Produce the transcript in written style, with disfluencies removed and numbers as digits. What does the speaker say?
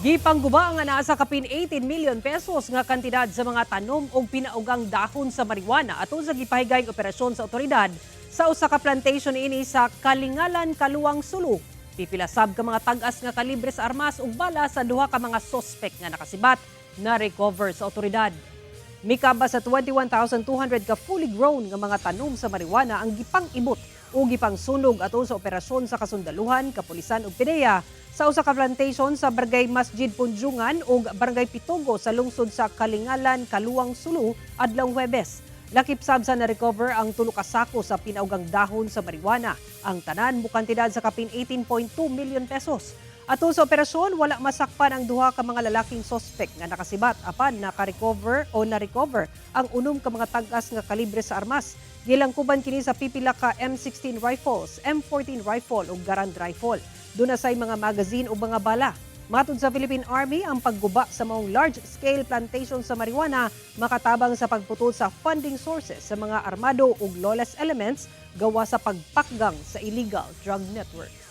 Gipangguba ang naa sa kapin 18 million pesos nga kantidad sa mga tanom og pinaugang dahon sa marijuana atol sa gipahigayong operasyon sa otoridad sa usa ka plantation ini sa Kalingalan, Caluang, Sulu. Pipila sab ka mga tag-as nga kalibre sa armas ug bala sa duha ka mga sospek nga nakasibat na recover sa otoridad. Mikaba sa 21,200 ka fully grown nga mga tanom sa marijuana ang gipang-ibot o gipangsunog atol sa operasyon sa kasundaluhan, kapulisan ug PDEA sa usa ka plantation sa Barangay Masjid Punjungan ug Barangay Pitogo sa lungsod sa Kalingalan, Caluang, Sulu adlaw Huwebes. Lakip sab sa na-recover ang tulo ka sako sa pinaugang dahon sa marijuana. Ang tanan mukantidad sa kapin 18.2 million pesos. Atol sa operasyon, wala masakpan ang duha ka mga lalaking sospek nga nakasibat apan naka-recover o na-recover ang unom ka mga tag-as nga kalibre sa armas. Gilangkuban kini sa pipila ka M16 rifles, M14 rifle ug Garand rifle. Duna say mga magazine ug mga bala. Matod sa Philippine Army, ang pagguba sa maong large-scale plantation sa marijuana makatabang sa pagputol sa funding sources sa mga armado ug lawless elements gawa sa pagpakgang sa illegal drug networks.